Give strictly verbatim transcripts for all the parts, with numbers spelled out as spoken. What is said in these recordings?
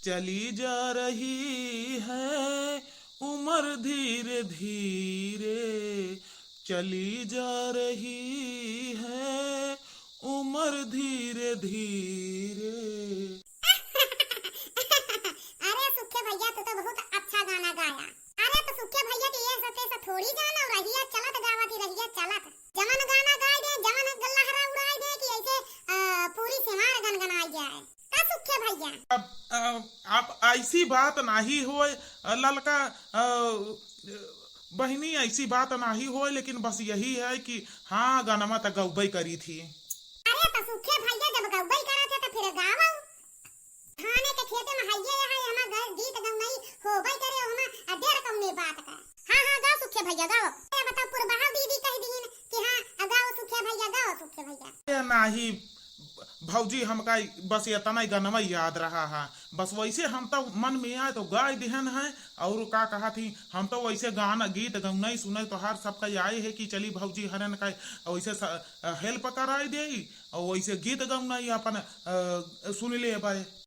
चली जा रही है उम्र धीरे धीरे, चली जा रही है उम्र धीरे धीरे। अरे सुखे भैया, तू तो बहुत अच्छा गाना गाया। अरे तो सुखे भैया के ये सते से थोड़ी गाना, रहिया चलत गावत ही, रहिया चलत। जवन गाना गाय दे, जवन लहरा उड़ाय दे कि ऐसे, अ, पूरी सिवान गनगनाय जाए। का सुखे भैया? अब, अ, अब ऐसी बात नाही होय, अ, ललका, अ, बहिनी, ऐसी बात नाही होय, लेकिन बस यही है कि हाँ, गनमा त गौबे करी थी। अरे त सुखे भैया जब गौबे करत है त फिर गावो। धाने के खेते में हइये है, हमार ग-, गीत गौनई होबे करे, ओहमा अ डेर कौने बात का। हाँ, हाँ, गाओ सुखे भैया, गाओ। ए, बताओ, पुरबहा दीदी कह दीन कि हाँ, अ, गाओ सुखे भैया, गाओ सुखे भैया। ए, नाही, भौजी, हमका बस एतना ही गनवा याद रहा है। बस वैसे हम तो मन में आए तो गाय दिहन है, और का कहा थी, हम तो वैसे गाना, गीत गौनई सुने तोहार सबका आए है कि चली भौजी हरन का वैसे स-, अ, help कराई देई। और वैसे गीत गौनई अपन, अ, सुन लेबे।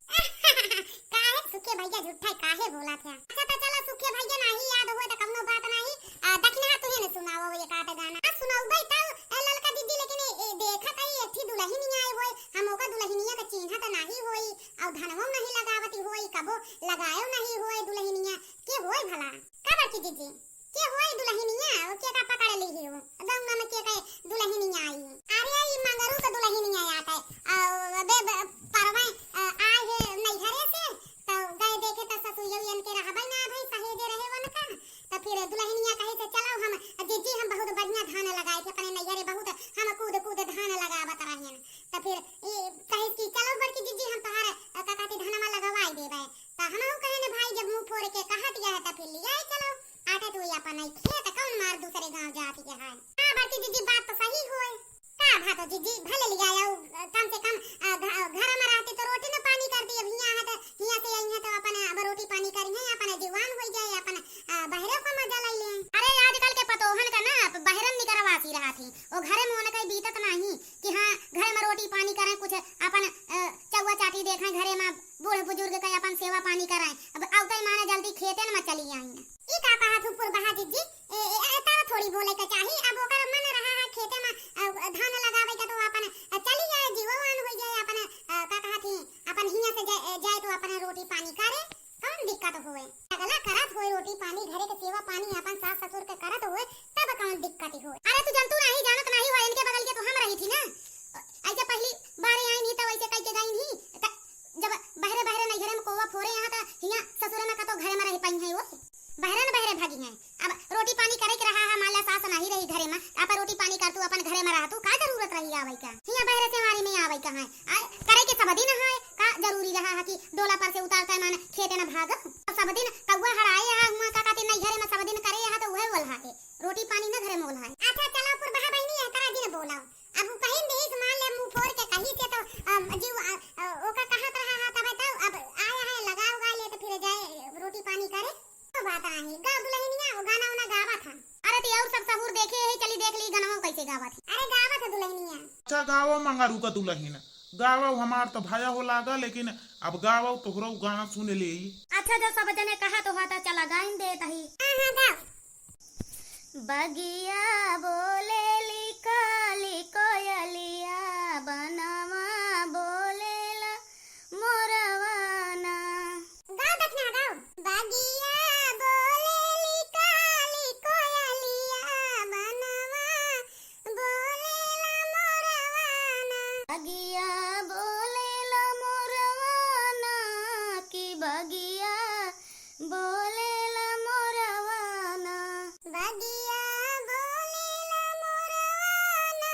काहे सुखे भैया झूठा काहे बोला थे? अच्छा तो चलो सुखे भैया नाही याद हुए तो कौनो बात नाही। आ, दखिनहा तुहे ने सुनाओ एक आध गाना। आ, सुनौबे तब, ए, ललका दीदी, लेकिन ए, ए, देखत है एक ठी दुलहिन आए होए, हम ओका दुलहिनिया का चीन्हत नाही होई, और धनवो नहीं लगावती होई, कबो लगायो नहीं होए दुलहिनिया। के होए भला? का बड़की दीदी? के होई दुलहिनिया, ओ के का पकड़ ली ही हो? गौना में के का दुलहिनिया आई? अरे, ई मंगरू का दुलहिनिया आत है। आ, बे, बे, परवे, आ, आए है नैहरे से, तो गए देखे तो ससुरिया इनके रहबे ना भाई, सहेजे रहे वनका। तो फिर दुलहिनिया कहे से, "चलो हम, जीजी, हम बहुत बढ़िया धान लगाए थे अपने नैहरे, बहुत हम कूद कूद धान लगावत रहन।" तो फिर ई कहे कि, "चलो बड़की जीजी, हम तोहार, आ, का कहती, धनवा लगवाई देबे।" त हमहू कहे न भाई, जब मुँह फोर के कहत गया है त फिर लियाए चलो। आटे तू अपन नहीं खेत, कौन मार दूसरे गाँव जात गया है। हाँ बड़की जीजी, बात तो सही होए। का बात हो जीजी, भले लियाए, कम से कम, अ, घ-, घर में रहती तो रोटी न पानी करती। अब हियाँ है तो हियाँ से आई है तो अपन अब रोटी पानी करी है, अपन जीवान हो जाए, अपन, अ, बहरे का मजा ले ले। अरे आजकल के पतोहन का ना, अब बहरन निकरवासी रहा थी, वो घरे में उनका बीतत नहीं कि हाँ घर में रोटी पानी करें, कुछ अपन, अ, चौवा चाटी देखें घरे में। बूढ़ बुजुर्ग के अपन सेवा पानी कराएं। अब आवते माने जल्दी खेतन में चली आई। ई का कहा थू पुरबहा जीजी? ए, ए, ए, तब थोड़ी बोले के चाही। अब ओकर मन रहा है खेते में, अ, धान लगावे के तो अपन, अ, चली जाए, जीवो आन हो जाए, अपन, अ, का कहा थी, अपन हियाँ से जाए, जाए तो अपन रोटी पानी करे, कौन दिक्कत होए? अगला करत होए रोटी पानी, घरे के सेवा पानी अपन सास ससुर के करत होए, तब कौन दिक्कत होए? अरे तू जनतू नहीं, जानत नहीं हो, इनके बगल के तो हम रही थी ना। ऐसे पहली बार आई नहीं तो ऐसे कह के गई नहीं, त जब बहरे बहरे नैहरे में कोवा फोरे यहाँ त हियाँ ससुरे में कतो घरे में रह पाई है वो। बहरे न बहरे भागी हैं। अब रोटी पानी करे के रहा है, मान ला सास नहीं रही घरे में, आप रोटी पानी कर तू अपन घरे में रह तू, का जरूरत रही आवे का? हियाँ बहरे से हमारी में आवे का है? आ, करे के सब दिन है, का जरूरी रहा है कि डोला पर से उतार के मान खेते न भाग? सब दिन कौवा हराए है, हुआ का कहते नैहरे में सब दिन करे है तो वह बोल है, रोटी पानी न घरे में बोल है। अच्छा चलो पुरबहा बहिनी, एकरा जिन बोलाओ। अब उ कहिन देहिस, मान ले मुँह फोर के कही से तो, अम, जीव, अ, अ, ओका कहत रहा है, तब तो अब आया है, लगाओ गा ले तो फिर जाए रोटी पानी करे। तो बात आई, गाओ दुलहिनिया, वो गाना उना गावत है। अरे ते और सब सहूर देखे है, चली देख ली गनवा कैसे गावत है। अरे गावत है दुलहिनिया। अच्छा गाओ मंगरू का दुलहिन, गाओ, हमार तो भया हो लागा, लेकिन अब गाओ तोहरो गाना सुन ले। अच्छा जो सब जने कहा तो हाथा चला गाइन देत ही। हाँ, हाँ, गाओ। बगिया बोलेली काली कोयलिया, बनवा बोलेला मोरवाना। गाओ दखना, गाओ। बगिया बोलेली काली कोयलिया, बनवा बोलेला मोरवाना। बगिया बोलेला मोरवाना, कि बगिया बोलेला मोरवाना। बगिया बोलेला मोरवाना,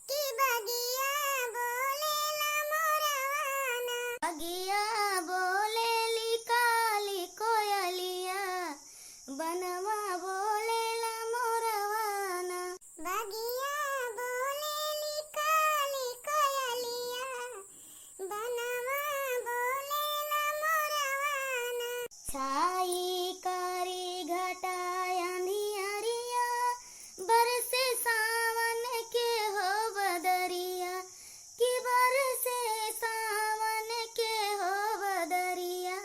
कि बगिया बोलेला मोरवाना। बगिया बोलेली काली कोयलिया, बनवा बोलेला मोरवाना। बगिया बोलेली काली कोयलिया, बनवा बोलेला मोरवाना। छाई करी घटा अंधियरिया, बरसे सावन के हो बदरिया, कि बरसे सावन के हो बदरिया।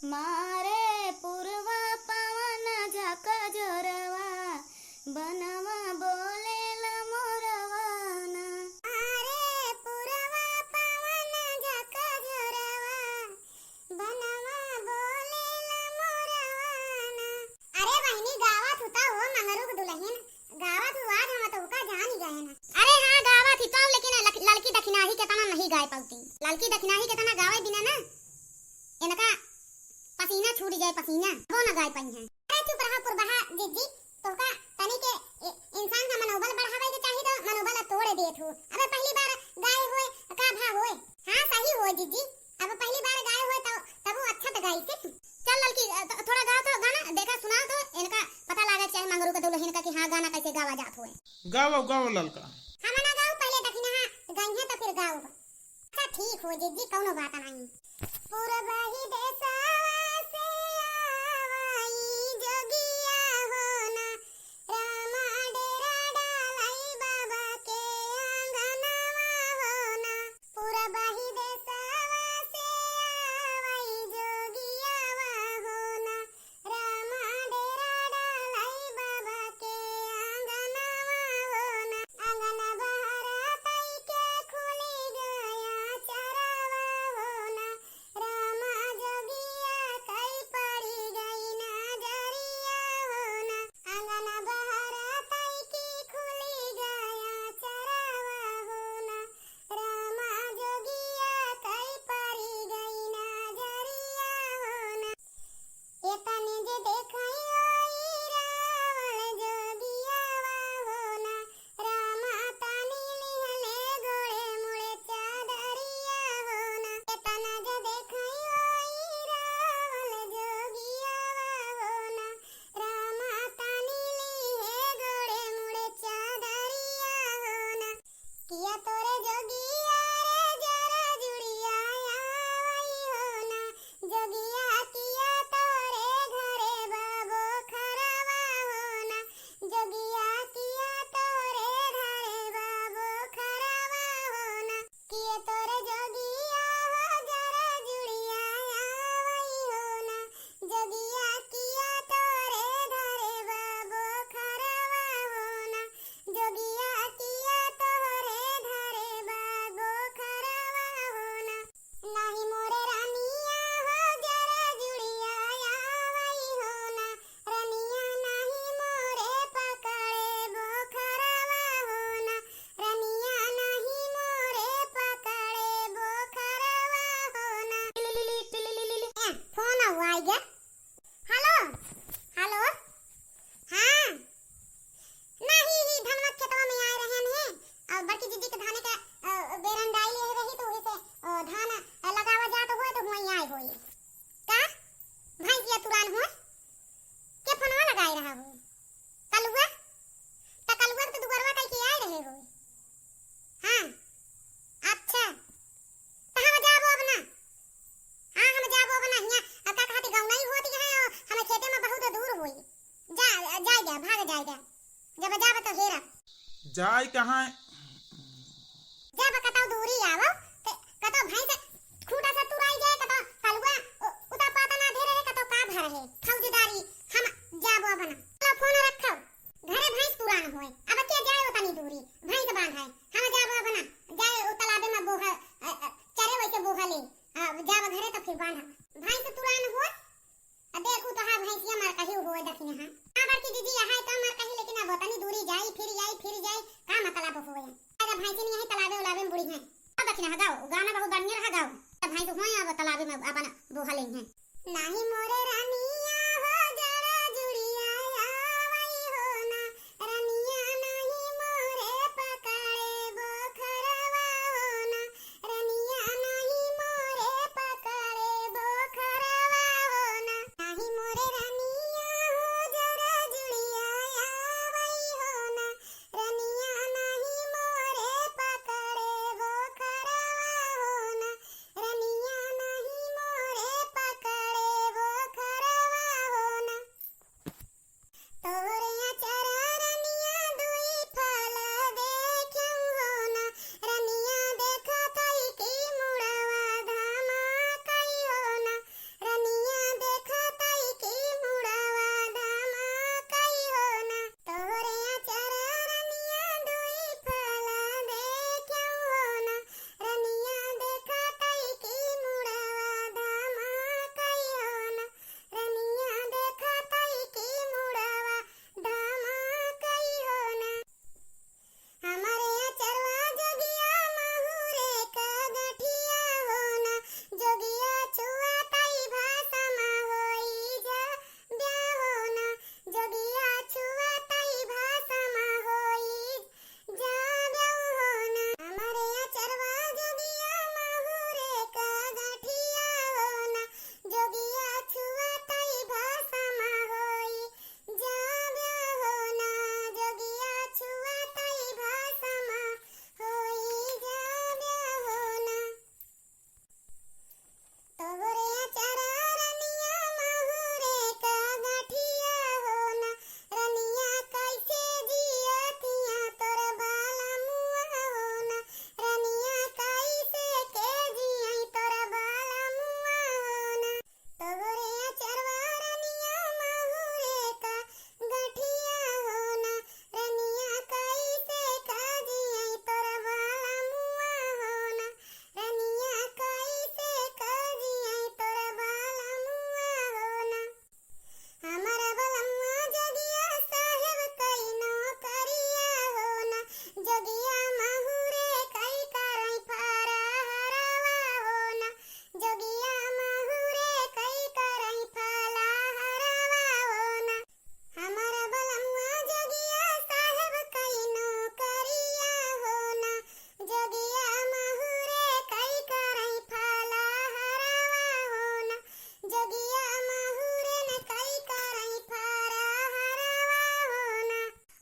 मारे पुरवा पवन झकझोरवा, बनवा बोलेला मोरवा ना। मारे पुरवा पवन झकझोरवा, बनवा बोलेला मोरवा ना। अरे बहिनी, गावत हुता हो मंगरू के दुलहिन, गावत हु आज हम तो का जान गए ना। अरे हाँ, गावत ही तो, लेकिन लक-, ललकी दखिनाही के तना नहीं गाय पाउती। ललकी दखिनाही के तना गावे बिना ना इनका पसीना छूट जाए, पसीना, वो ना गाय पाई है। अरे चुप रहा पुरबहा जिज्जी, तोका तनी के इ-, इंसान का मनोबल बढ़ावे के चाही तो मनोबल तोड़ देत हो। अबे पहली बार गाए होए, का भा होए? हाँ सही हो जिज्जी, अब पहली बार गाए होए तो तब वो अच्छा तो गाई थी। चल ललकी, अ, थ-, थोड़ा गाओ तो गाना, देखा सुनाओ तो, इनका पता लागे चाहे मंगरू के दुलहिन का कि हाँ गाना कैसे गावा जात होए। गाओ, गाओ ललका। हम ना गाओ, पहले दखिनहा गाई है तो फिर गाओ। अच्छा ठीक हो जिज्जी, कौनो बात नहीं। पुरबही देसवा से आवई जोगिया हो ना, रामा डेरा डालई बाबा के आंगनवा हो ना। पुरबही देसवा से आवई जोगियावा हो ना, रामा डेरा डालई बाबा के आंगनवा हो ना। आंगन बहरा तई के खुली गया चरवा हो ना, रामा जोगिया कई पड़ी गई नजरिया हो ना। आंगन बहरा तई की खुली गया चरवा हो ना, रामा जोगिया कई पड़ी गई नजरिया हो ना। एतने जे देखई ओई रावण जोगियावा हो ना, रामा तानी लिहले गोड़े मुड़े चादरिया हो ना। एतना जे देखई ओई रावण जोगियावा हो ना, रामा तानी लिहे गोड़े मुड़े चादरिया हो ना। किया तोरे जोगिया रे जरा जुड़िया आवई हो ना, जोगिया किया तोरे घरे बाबो खरवा हो ना, जोगिया किया तोरे घरे बाबो खरवा हो ना। किए तोरे जोगिया हो जरा जुड़िया आवई हो ना, जोगिया किया तोरे घरे बाबो खरवा हो ना, जोगिया किया तोरे घरे बाबो खरवा हो ना। नाही मोरे रानिया हो जरा जुड़िया आवई हो ना, रनिया नाही मोरे पकड़े बोखरवा हो ना, रनिया नाही मोरे पकड़े बोखरवा हो ना। ए, फोन आवा आइगा। हेलो, हेलो, हाँ, नाही ही धनवा खेतवा में आए रहन है और बड़की जिज्जी के धाने के, अ, बेरन डाई ले रही तो वही से, अ, धान, अ, लगावा जात होए तो हुआई आए होए। का? भैंसिया तुरान होए? के फोनवा लगाए रहा हो? कलुआ? त कलुआ के तो दुगरवा कई के आए रहे हो। हाँ, अच्छा, त हम जाबो अब ना। हाँ, हम जाबो अब ना। हियाँ अब का कहती, गौनाई होती है और हमें खेते में बहुत दूर होई। जा, जाए जा, भाग जाए जा। जब जाब तो हेरा। जाए कहाँ? जब कतौ दूरी आवो, ते कतौ भैंस खूंटा से तुराई जाए, कतौ कलुआ उ-, उता पाता ना धरे रहे, कतौ का भर है, फौजदारी, हम जाबो अब ना। चलो फोन रखो, घरे भैंस तुरान होए, अब के जाए उतनी दूरी, भैंस बांध है, हम जाबो अब ना, जाए उ तालाबे में बोहा, अ, अ, चरे वैसे बोहा ले, अ, जाब घरे तो फिर बांधा। भैंस तुरान होए, अब देखू तो हाँ भैंसिया मर कही हुए दखिन है। हाँ बड़की दीदी, यहाँ तो मर कही, लेकिन अब उतनी दूरी जाई, फिर आई, फिर जाई, का मतलब हुए? अगर भैंसिन यही तालाबे उलाबे में बुड़ी हैं। अब दखिन है गाओ, गाना बहुत बढ़िया रहा गाओ। तब भैंस हुए अब तालाबे में अपन बोहा लें हैं। नाही मोरे रानिया हो जरा जुड़िया आवई हो ना, रनिया नाही मोरे पकड़े बोखरवा हो ना, रनिया नाही मोरे पकड़े बोखरवा हो ना। नाही मोरे रनिया हो जरा जुड़िया आवई हो ना, रनिया नाही मोरे पकड़े बोखरवा हो ना, रनिया नाही मोरे पकड़े बोखरवा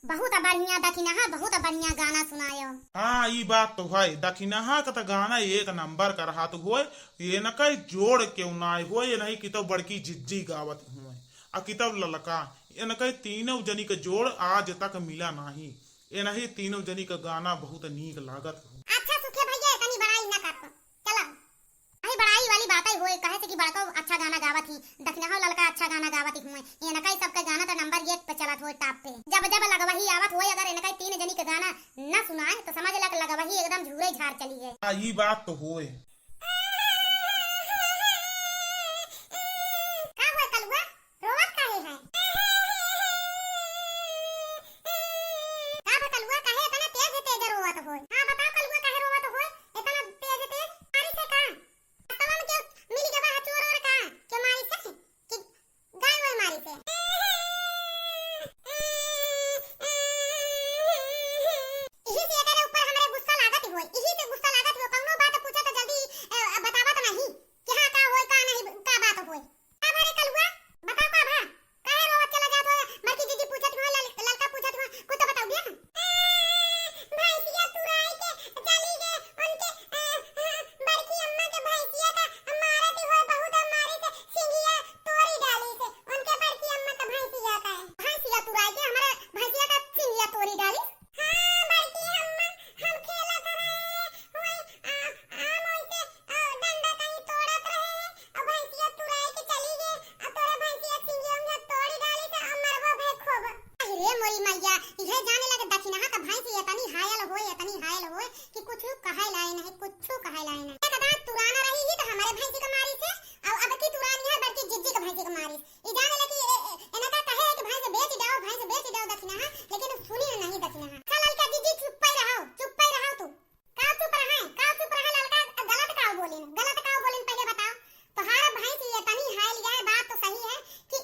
बहुत बढ़िया दखिनहा, बहुत बढ़िया गाना सुनायो। हाँ, ई बात तो है, दखिनहा का तो गाना एक नंबर का रहत होय। एनकै जोड़ केउ नाहीं होय, एनही कितौ बड़की जिज्जी गावत होय, आ कितौ ललका, एनकै तीनों जनी का जोड़ आज तक मिला नाहीं। एनही तीनों जनी का गाना बहुत नीक लागत हो। अच्छा सुखे भैया, इतनी बड़ाई न कर, चला। अही बड़ाई वाली बात ही होए, कहे से कि बड़को अच्छा गाना गावत ही, दखिनहो ललका अच्छा गाना गावत ही हुए। एनकै सबके गाना तो नंबर एक पे चलत होए, टॉप पे। जब जब लगवही आवत होए, अगर एनकै तीन जनी के गाना न सुनाए तो समझ ला कि लगवही एकदम झूरे झार चली गए। हाँ, ई बात तो होए। का हुआ कलुआ, रोवत काहे है? का बा कलुआ, काहे इतना तेज तेज रोवत होए? हाँ, बताओ कलुआ, काहे रोवत होए? इतना तेज तेज? मारी से का? रास्ता में केउ मिल गवा है चोर और का? के मारी से? कि गाय वाय मारी से? इही से एकरे ऊपर हमरे गुस्सा लागत होए, इही से गुस्सा लागत होए। कौनो बात पूछा तो जल्दी, अ, बतावत नहीं कि हाँ, का होए, का नहीं, का बात होए। का भा रे कलुआ? बताओ का भा? काहे रोवत चला जात हो? बड़की जीजी पूछत हो, लल-, ललका पूछत हो, कुछ तो बताओ भैया। भैंसिया तुराई के चली गए, उनके, अ, अ, बड़की अम्मा के भैंसिया का मारत हो, बहुत मारी से सिंगिया तोड़ी डाली से, उनके बड़की अम्मा का भैंसिया का है। भैंसिया तुराई के हमारे भैंसिया का सिंगिया तोड़ी डाली। हाँ, बड़की अम्मा, हम खेलत रहे, वही, आ, आम ओइसे, आ, डंडा कहीं तोड़त रहे, और भैंसिया तुराई के चली गई, और तोरे भैंसिया सिंगिया उंगिया तोड़ी डाली से, और मरबो भे खूब। अरे मोरी मैया, इहे जाने लगे दखिनहा का भैंस इतनी हायल होए, इतनी हायल होए कि कुछ कहे लाए नहीं, कुछ कहे लाए नहीं। एक दांत तुराना रही ही तो हमारे भैंसी का मारी से, और अब की तुरानी है बड़की जिज्जी का भैंसी का मारी। ई जाने ले कि ए, ए, एनका कहे है कि भैंस बेच दो, भैंस बेच दो दखिनहा, लेकिन सुनी नहीं दखिनहा। अच्छा ललका जीजी, चुप्पे रहो, चुप्पे रहो तू। का चुप रहे, का चुप रहे ललका, गलत का बोलिन, गलत का बोलिन पहले बताओ। तोहार भैंस इतनी हायल है, बात तो सही है कि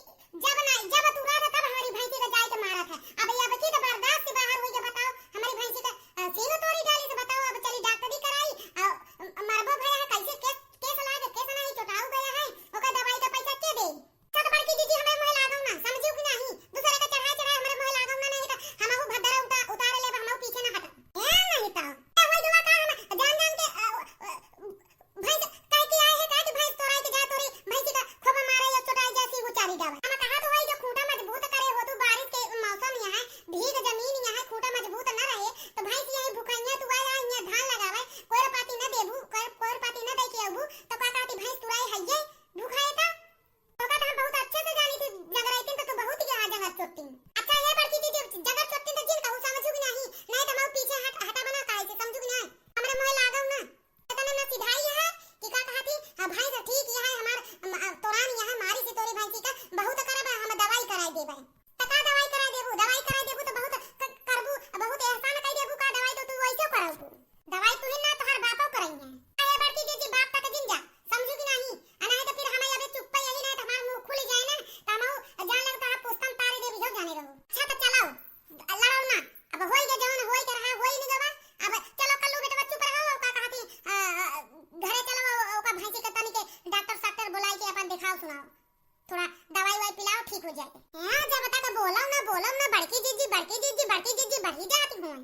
जब ना, जब तुरात है तब हमारी भैंसी का जाए के मारत है। अब, अब की तो बर्दाश्त से बाहर हुई है, बताओ हमारी भैंसी का, अ, सींग तोड़ी डाली से बताओ, अब चली डॉक्टरी कराई, अ, मरबो भया है, कैसे केस, केस लागे, केस नहीं चोटाऊ गया है, ओकर दवाई का पैसा के दे? अच्छा तो बड़की जीजी, हमरे मुँहे लागो ना, समझू कि नहीं? दूसरे का चढ़ाए चढ़ाए हमरे मुँहे लागो ना, नहीं तो हमहू भद्दरा उता-, उतार लेब, हमहू पीछे ना हटब। ए, नहीं तो। ए, वही दुआ का हम जान जान के, अ, अ, भैंस कह के आए हैं, कहे कि भैंस तोराई के जा, तोरी भैंसी का खूब मारे या चोटाई जैसी उचारी जावे। हम कहा तो वही जो खूंटा मजबूत करे हो तू, बारिश के मौसम यहाँ, भीग जमीन यहाँ, खूंटा मजबूत न रहे, तो भैंस यही भुखैया तू आए, यहाँ धान लगावे, कोई पाती न देबू, कोई, कोई पाती न दे के अबू, तो का कहती भैंस तुराई है ये भुखाए था? तोका तो हम बहुत अच्छे से जानी थी, जगरैतिन तो तू बहुत ही यहाँ जगर चोट्टिन। अच्छा ये बड़की जीजी, जगर चोट्टिन तो जिन कहू, समझू कि नहीं? नहीं तो हम पीछे हट, हटा बना काहे से, समझू कि नहीं? हमरे मुँहे लागो ना। इतने ना सिधाई है कि का कहा थी, हाँ भाई से ठीक यह है हमार, म-, तोरान यह है, मारी से तोरी भैंसी का बहुत करब, हम दवाई कराई देबे। तो का दवाई कराई देबू? दवाई कराई देबू तो बहुत क-, करबू, बहुत एहसान कई देबू का? दवाई तो तू वैसे कराबू। दवाई तू ही ना, तोहार बापो करइहे। अरे बड़की जीजी, बाप तक जिन जा, समझू कि नहीं? आ नहीं तो फिर हमें अबे चुप्पे यही नहीं तो हमार मुंह खुल जाए ना, तो हम जान लग तो आप पुस्तम तारे देवी हो जाने रहो। अच्छा तो चलाओ, लड़ाओ ना, अब होई के जवन होई के रहा, होई नहीं गवा। अब चलो कल्लू बेटवा चुप रहो, का कहती, आ, आ, घरे चलो, ओका भैंसी के तनी के डॉक्टर साक्टर बुलाई के अपन दिखाओ सुनाओ। थोड़ा दवाई वाई पिलाओ, ठीक हो जाए। हाँ, जब तक बोलो ना, बोलो ना, बड़की जीजी, बड़की जीजी, बड़की जीजी बढ़ी जाती हूँ।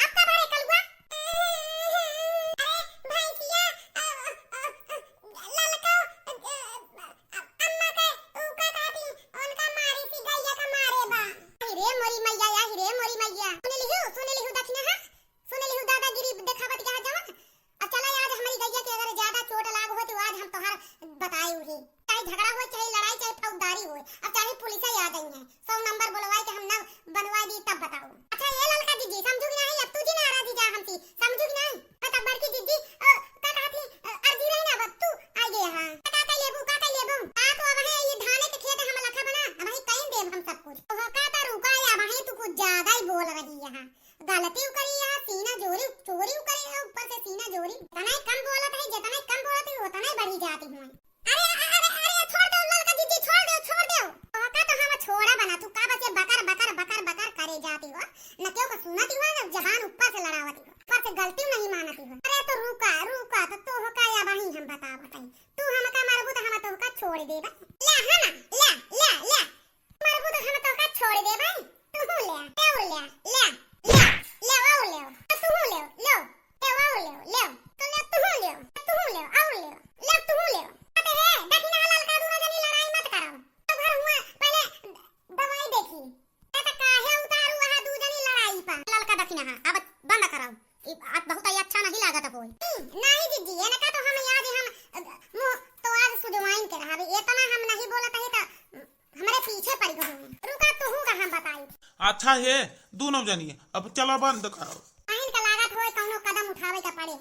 अब का भरे कलुआ? अरे भैंसिया, अ, अ, अ, ललका, अ, अ, अम्मा के ऊ का कहती, उनका मारी सी गैया का मारे बा। अरे मोरी मैया, या रे मोरी मैया। सुन लिहू, सुन लिहू दखिनहा, सुन लिहू दादागिरी देखावत यहाँ जवन। अब चला आज हमारी गैया के अगर ज्यादा चोट लाग हो तो आज हम तोहार बताए उहे। चाहे झगड़ा हो, चाहे लड़ाई, चाहे फौजदारी हो, अब चाहे पुलिस आ जाई है, सौ नंबर बुलवाए के हम ना बनवा दी तब बताओ। अच्छा ये ललका जीजी समझू कि नहीं, अब तू जी ना आरा जी जा हमसे, समझू कि नहीं? बता बड़की जीजी, अ, का कहती, अ, अर्जी नहीं ना, अब तू आ गए हाँ। का कर लेबू, का कर लेबू? आ तो अब है ये धाने के खेत हम लखा बना, अब है कहीं देब हम सब कुछ। तो का तो रुका या, अब है तू कुछ ज्यादा ही बोल रही है हाँ। गलती उ करी है, सीना जोरी, चोरी उ करी है, ऊपर से सीना जोरी। जितना ही कम बोलत है, जितना ही कम बोलत है, उतना ही बढ़ी जाती हूँ। अरे, अरे, अरे, छोड़ दो ललका जीजी, छोड़ दो, छोड़ दो। ओका तो हम छोड़ा बना, तू का बचे बकर, बकर, बकर, बकर करे जाती हो। न केहू का सुनती हो, न जबान ऊपर से लड़ावती हो, ऊपर से गलती नहीं मानती हो। अरे तो रुका, रुका, तो तोहका या वही हम बतावत है। तू हमका मारबू तो हम तोहका छोड़ देबा। ले, है ना, ले, ले, ले। अच्छा हे, दूनौ जनी, अब चला बंद करो। अहिन का लागत होय कौनो कदम उठावे का पड़े।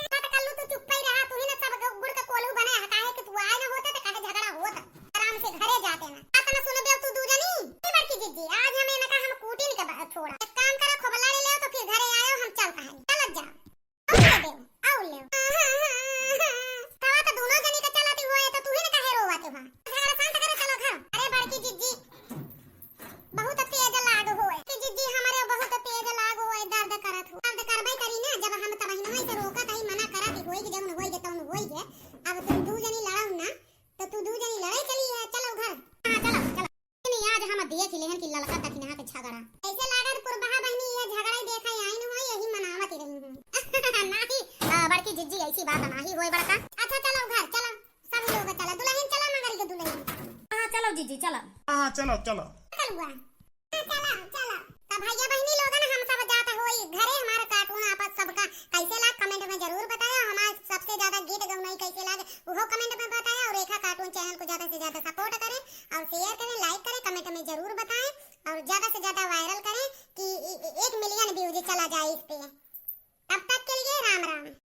सत कल्लू तू चुप्पै रहा, तू ही न सब गु-, गुड़ का कोल्हू बने है, काहे कि तू आए न होते तो काहे झगड़ा होत। आराम से घरे जाते ना। बात न सुनबे तू दू जनी। ए बड़की जिज्जी, आज हम इनका हम कूटिन के बा-, छोड़ा। एक काम करो, खूब लड़ ले तो फिर घरे आयो, हम चलता है। चलत जा। आउ ले देव, आउ ले। तवा तो दोनों जनी के चलती होए, तो तू ही न काहे रोवत हो? झगड़ा शांत करे, चलो घर। अरे बड़की जिज्जी, बहुत तेज लाग होए। कि जिज्जी हमरे बहुत तेज लाग होए, दर्द करत हो। दर्द करबे करी ना, जब हम तबहिनवा से रोकत हई, मना करत हई, होई के जौन होई के तौन होई के। अब तुम दू जनी लड़ो ना, तो तू दू जनी लड़े चली है, चलो घर। हाँ, चलो, चलो। नहीं, आज हम देख लेहन कि ललका तखिनहा के झगड़ा। कैसे लागत पुरबहा बहिनी, ये झगड़ा ही देखा आइन हो, यही मनावत ही रही हूँ। नहीं, अ, बड़की जिज्जी ऐसी बात नहीं होए बड़का। अच्छा चलो घर चलो, सब लोग चलो, दुल्हन चलो मगर के दुल्हन। हाँ चलो जिज्जी चलो। हाँ चलो चलो। कलुआ। हाँ, चलो चलो। तब भैया बहिनी लोगन हम सब जात होई घरे, हमारा कार्टून आपस सबका कैसे लाग comment में जरूर बताया, हमारे सबसे ज्यादा गीत गौनाई कैसे लाग उहो comment में बताया, और रेखा कार्टून channel को ज्यादा से ज्यादा support करें और share करें, like करें, comment में जरूर बताएं और ज्यादा से ज्यादा viral करें कि ए-, ए-, एक million views चला जाए इस पे। तब तक के लिए राम राम।